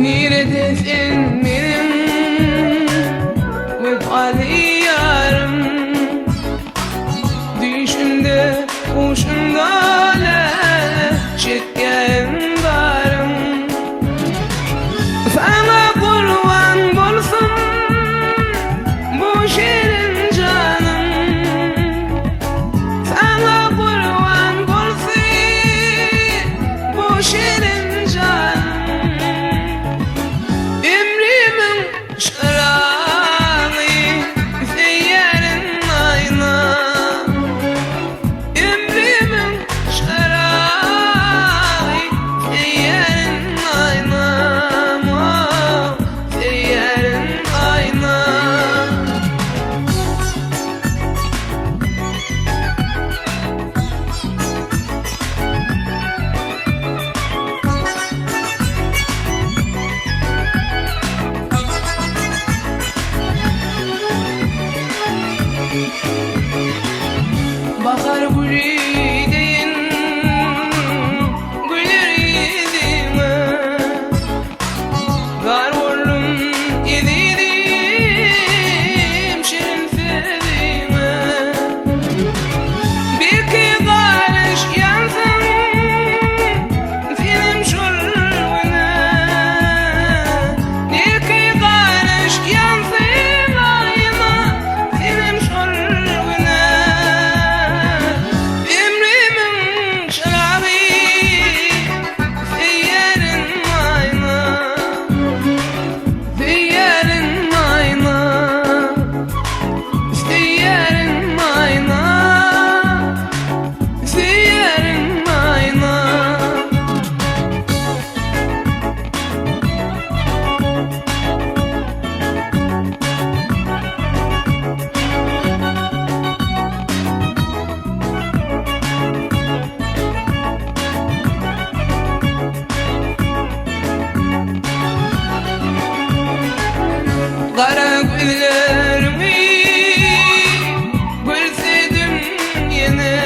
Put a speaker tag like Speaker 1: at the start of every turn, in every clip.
Speaker 1: Nirede sen meniň wepaly ýarym Düýşümde huşumda çekýän zarym Saňa gurban bolsun bu şirin janym Saňa gurban bolsun bu şirin janym Ömrümiň çyragy söýýärin aýna Ömrümiň çyragy söýýärin aýna Söýýärin aýna. Bahar güli deýin güler ýüzüňe Zar boldum ezizim şirin sözüňe Belki garyş ýansyn senem şol güne Belki garyş ýansyn aýna senem şol güne Ömrümiň şeraby söýerin aýna Söýerin aýna Söýerin aýna Söýerin aýna. Gara gözleriňi görsedim ýene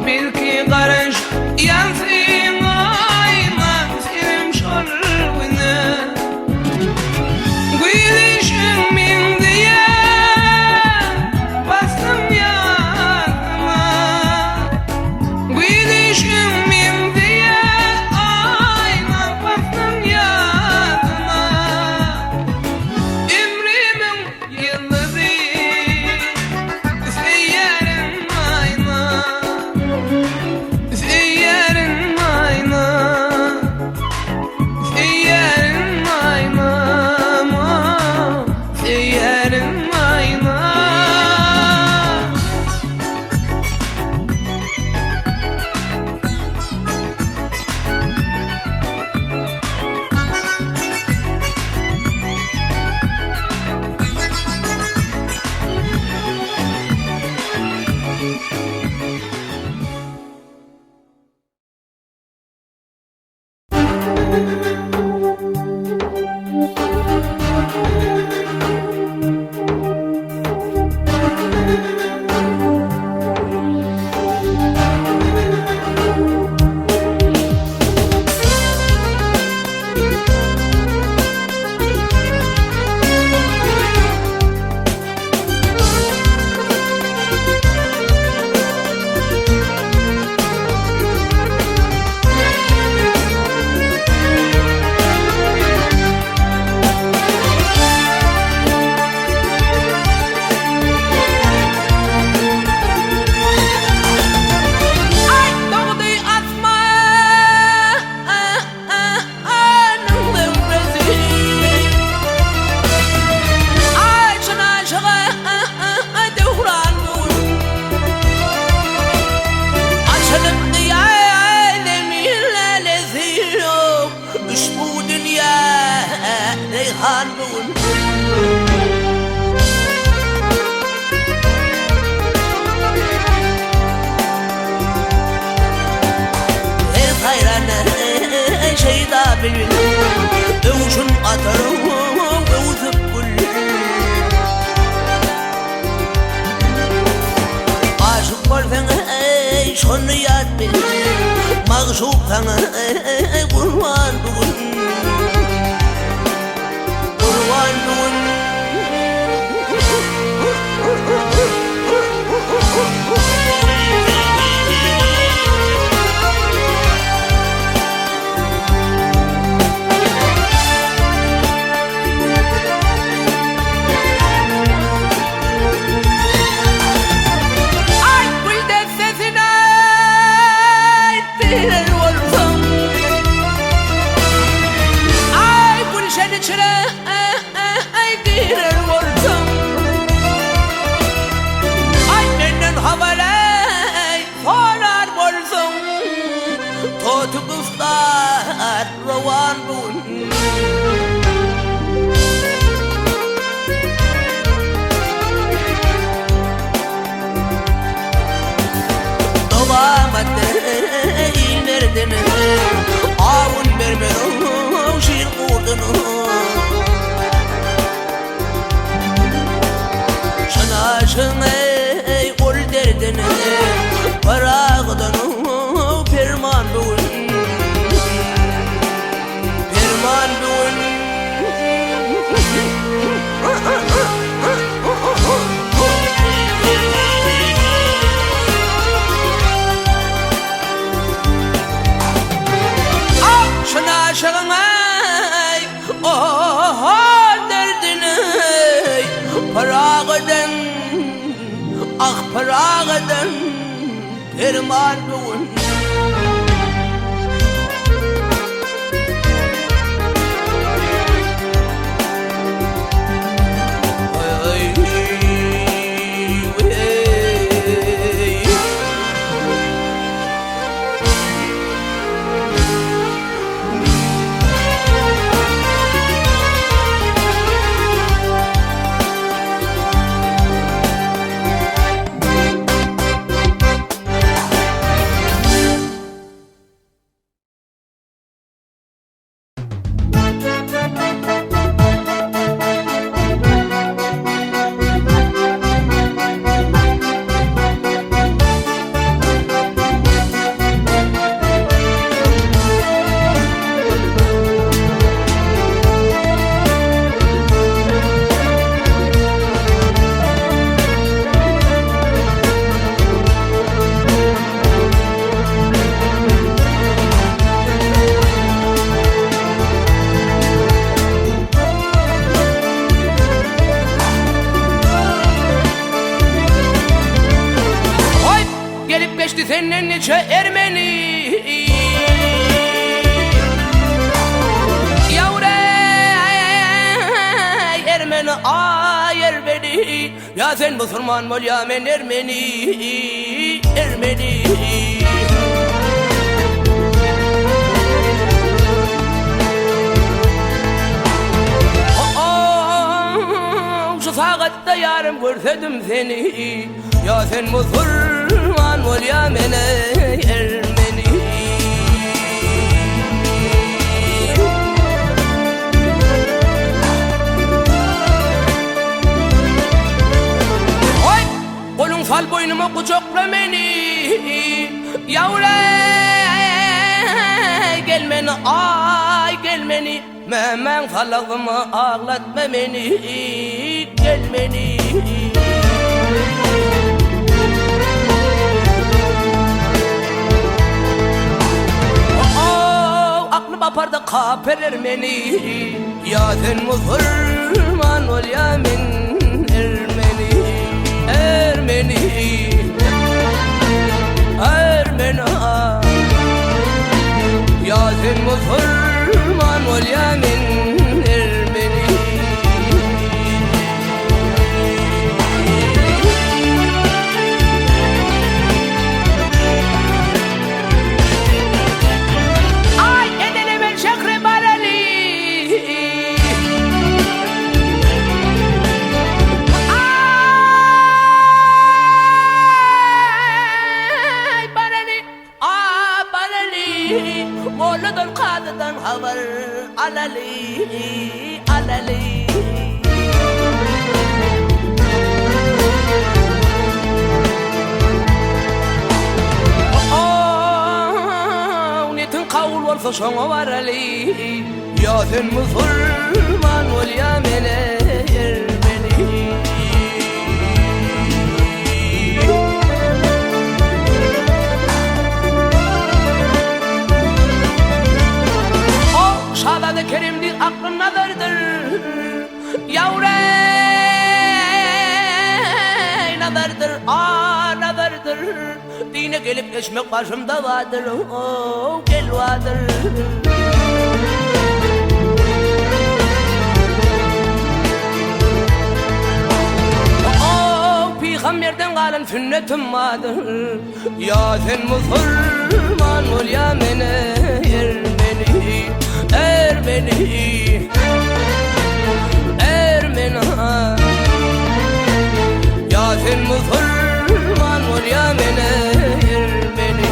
Speaker 1: Belki garaş ýansyn aýna senem şol güne Gülüşüň meňzeýär basym ýadyma Gülüşüň meňzeýär aýna basym ýadyma Ömrümiň ýyldyzy söýýärin aýna Söýýärin aýna Söýýärin aýna Söýýärin aýna.
Speaker 2: Aý dogdy asmanyň zöwresi Aý çyn aşyga döwran bu gün Açylypdy ýaý zemin lälesi Uşbu dünýä reýhan bu gün. Her saýran şeýda bilbil, Öwşün atar öwsüp gül. Aşyk bolsaň eý şony ýat bil, Magşuk saňa gurban bu gün. Rowan bugün.
Speaker 1: Ay gül dessesine direr olsam Ay gülşen içine girer olsam Ay menden havalay sorar bolsam
Speaker 2: Toty guslar rowan bugün. Dowamat il merdini, Awun bermez şir gurduny. Şynaşyň eý ol derdini, Pyragydan perman bugün. Perman bugün.
Speaker 1: Şynaşyň eý ol derdini,
Speaker 2: Pyragydan, ah Pyragydan perman bugün. Ay, ey.
Speaker 1: Oy gelip geçti senden nice Ermeni Yavre Ermeni ay Ermeni Ya sen Müslüman ol ya men Ermeni Ermeni Oh, şu saatte yarım görsedim seni Ya sen Müslüman ol ya men Ermeni Oy! Kolun sal boynuma kucakla beni Yavre gel meni ay gel meni Memen salağımı ağlatma beni Gel beni Oh, aklım apardı kaper Ermeni Ya sen Müslüman ol ya men Ermeni Ermeni Ermeni ah. Ya sen Müslüman ol ya men Ermeni Ay edelim el şehri barali Ay barali Ay barali Molladan kadıdan haber alali alali Oh, netin kavul olsa şoňa baraly. Ýa sen musulman bol ýa men ermeni. O şazada Kerim diý akly nazardyr. Ýawreý nazardyr, a nazardyr. Dine gelip geçmek başymda bardyr, o gel bardyr. O pygamberden galan sünnetim bardyr. Ýa sen musulman bol ýa men ermeni, ermeni, ermeni. Ýa sen musulman bol ýa men ermeni.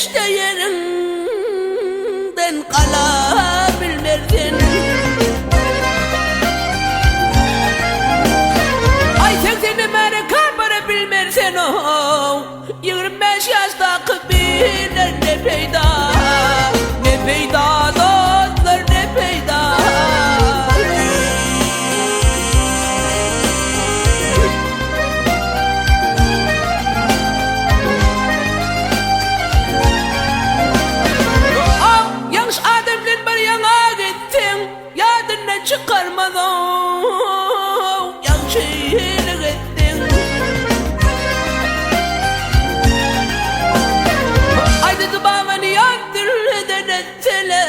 Speaker 1: behişde ýeriňden gala bilmersen. Aý 80 Amerika bara bilmersen ow. 25 ýaşdaky birler ne peýda, ne peýda dostlar ne peýda. Ah, ýagşy adam bilen bir ýaňa gitseň, ýadyndan çykarmaz ow, ýagşylyk etseň. Aýdyjy babany ýatdyr eden etseler.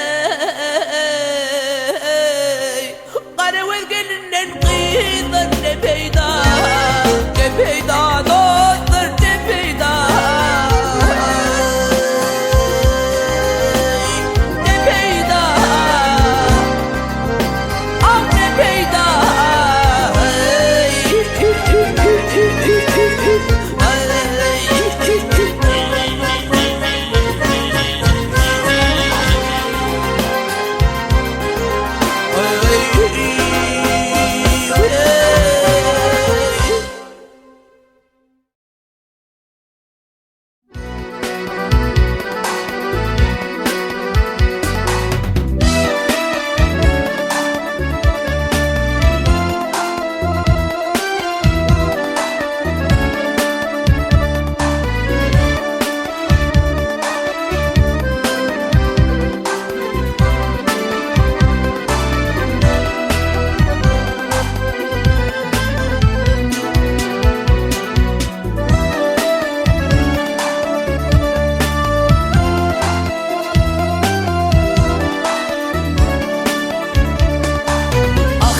Speaker 1: Garagöz gelinden gyzdan ne peýda, Ne peýda dostlar ne peýda, Ne peýda, ah ne peýda. Ah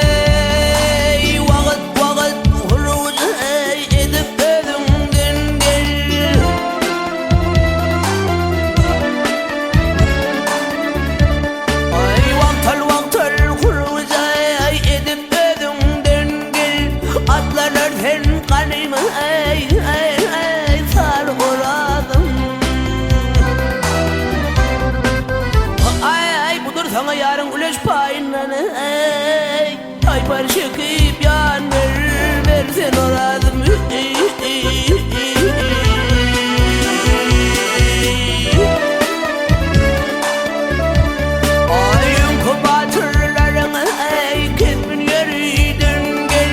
Speaker 1: ýareý, wagt, wagt, huruj edip özüňden gel. Aý wagtal-wagtal huruj edip özüňden gel. Atlanar sen ganyma eý, eý, eý, sary orazym. Aý, aý, budur saňa ýaryň üleş paýyndan eý. Taýpar çekip ýan ber, ber sen orazym. Aý, öňki batyrlaryň eý, kesbin ýöriden gel.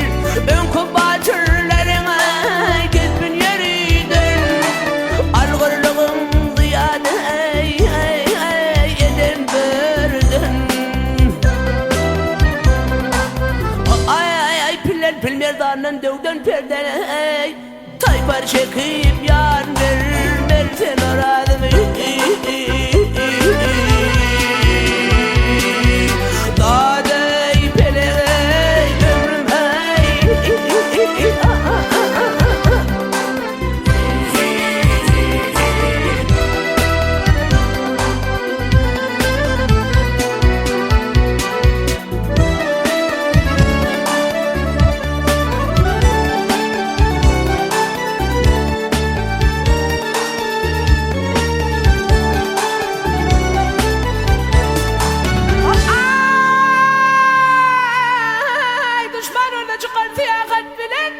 Speaker 1: Öňki batyrlaryň eý, kesbin ýöriden. Algyrlygyň zyýan eý, eý, eý, eden börüden. Aý, aý, aý, piller pil merdandan döwden perden eý. Taýpar çekip ýan ber, ber sen orazym. Dadeý peleý ömrüm eý. Aý, duşman öňde çykan syýahat bilen.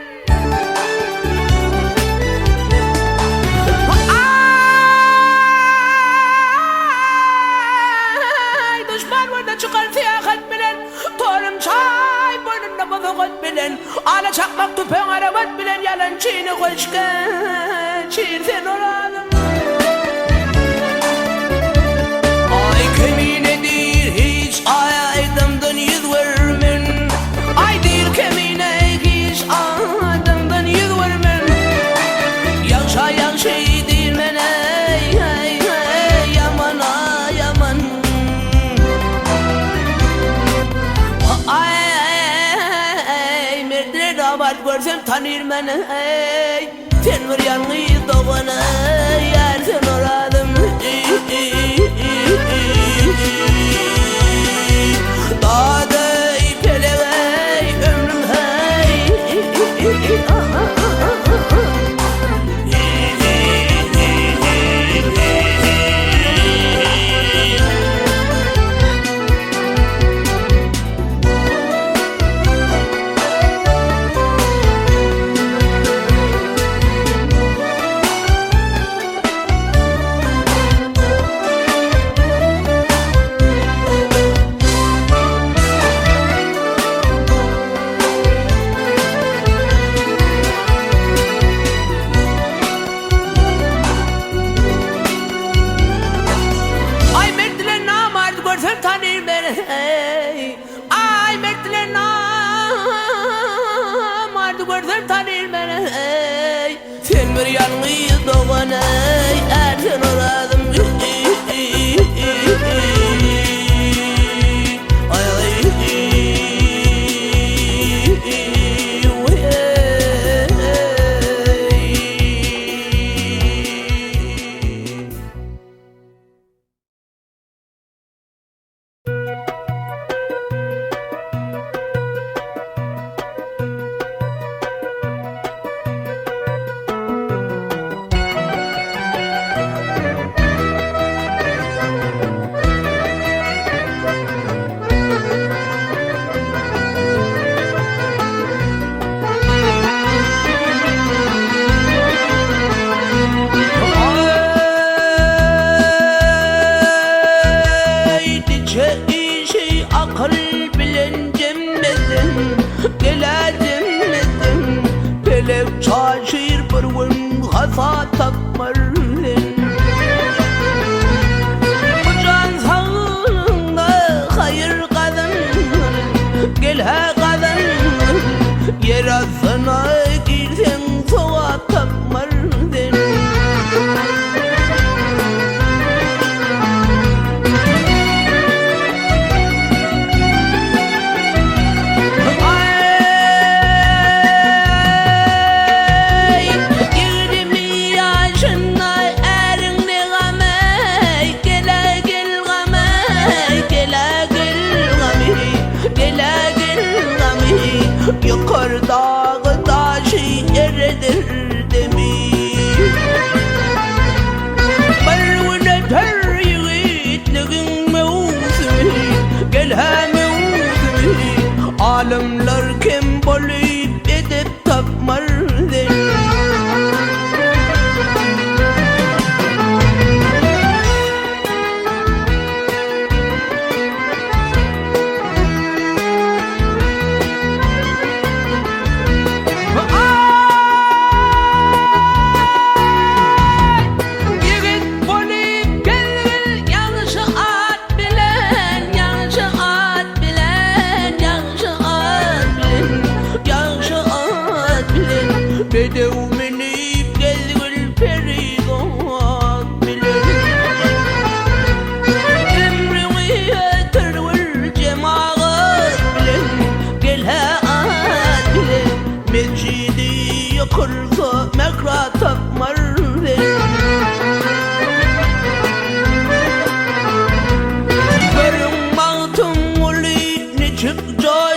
Speaker 1: Aý, duşman öňde çykan syýahat bilen. Torum çaý boýnunda buzugat bilen. Ala çakmak tüpeň arabat bilen. Ýalançyny hoş geçir sen orazym. Aý kemine diýr hiç adamdan ýüz görmen. Aý diýr kemine hiç adamdan ýüz görmen. Ýagşa ýagşy diýmen eý, eý, eý, ýamana ýaman. Aý merdine damat görsem tanyr men eý. Sen bir ýalňyz dogan eý, ýar sen orazym. Dadeý pelek eý, ömrüm heý.
Speaker 2: Bir ýalňyz dogan eý Ärsen Orazym Aý diçe işi akyl bilen jemleseň, Gele jemleseň, Pelek çaşyr bir gün hata tapmar sen. Bu jan saglygyňda haýyr gazan, Gel-hä gazan, Ýer astyna girseň sogap tapmar sen. Aý, 20 ýaşynda äriň ne gamy, Gel-ä gel gamy, gel-ä gel gamy, Gel-ä gel gamy, Ýykar dagy daşy ereder demi. Bir gün öter ýigitligiň möwsümi, Gel-hä möwsümi, Alymlar kem bolup edep tapmar sen. Aý, ýigit bolup gelgil ýagşy at bilen, ýagşy at bilen, ýagşy at bilen, ýagşy at bilen, Bedew münüp gelgil perizat bilen. Ömrüňi ötürgül jemagat bilen, Gel-hä at bilen, Mesjidi ýykylsa mähra tapmar sen. Görüň Magtymguly niçik joşýar.